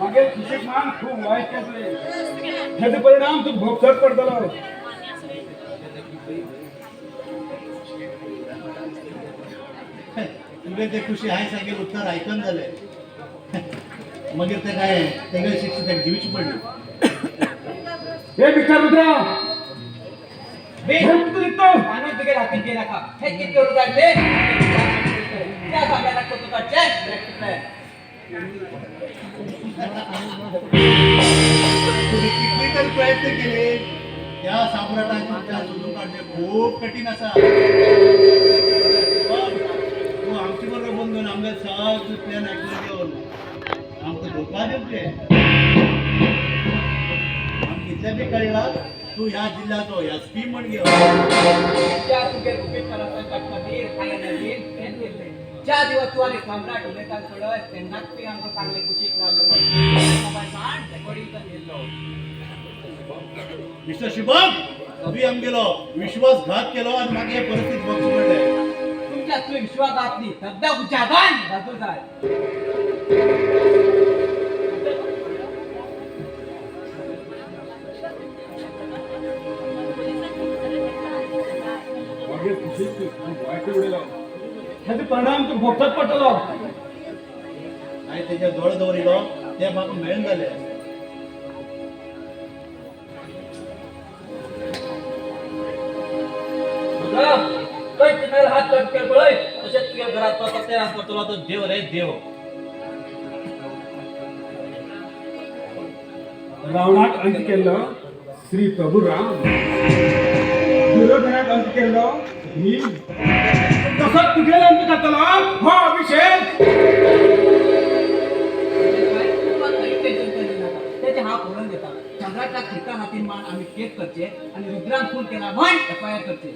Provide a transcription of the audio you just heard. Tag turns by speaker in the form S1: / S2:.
S1: मागीर खुशीक मान खूब वायट केले हेजो परिणाम तूं भोगचोच पडटलो.
S2: तुवें ते खुशी हांवें सांगेल उत्तर आयकन जालें. मागीर ते काय तेगे शिक्षा ताका दिवची पडली.
S1: हे मिस्टर रुद्रा,
S3: बे
S1: हे तूं दितो.
S3: माणूस तुगे हातीन घेय नाका. हे कितें करूं जाय ते त्या सम्राटाक करतो काडचें.
S2: तुम्ही कितले तर प्रयत्न केले, त्या सम्राटाक तुमच्या सोदून काडणे खूब कठीण आसा. बघ, तूं आमचे बरोबर बंदून आमगे सगळे प्लॅन आयकून घेवन आमकां धोका दिवचे. आमकां इतलें बी कळ्ळां, तूं ह्या जिल्ल्याचो एस पी म्हण घेवन.
S3: ज्या तुगे गुपीत परस्पर खातीर हांवें नवीन प्लॅन केल्लें. ज्या दिवस तूं आनी सम्राट उलयता पळय, तेन्नाच तुवें आमकां सांगलें कुशीक लागलो म्हण. मोबायल सांड रेकॉर्डिंग केल्लो.
S2: मिस्टर शुभम, तुवें आमगेलो विश्वासघात केलो आनी मागीर हे परिस्थिती भोगची पडले.
S3: तुमच्या तुवें विश्वासघात न्ही, सद्दां उच्चादान घातू जाय.
S1: मागीर खुशीक तूं खूब वायट उडयलो. हेजो परिणाम तूं भोगचोच पडटलो.
S2: हांवें तेजेर दोळे दवरिलो ते म्हाका मेळना जाले.
S4: रुद्रा, कट मेल हात कट कर पळय, तशेंच तुगे घरात तो तकलेर हात करतलो तो देव रे देव.
S1: रावणाक अंत केल्लो श्री प्रभू राम, दुर्योधनाक अंत केल्लो भीम, तसोच तुगेलो अंत करतलो हो अभिषेक.
S3: त्याचे हांव पळोवन घेता. सम्राटाक खिता हातीन मान आमी केस करचे आनी रुद्रान खून केला म्हण एफ I R करचे.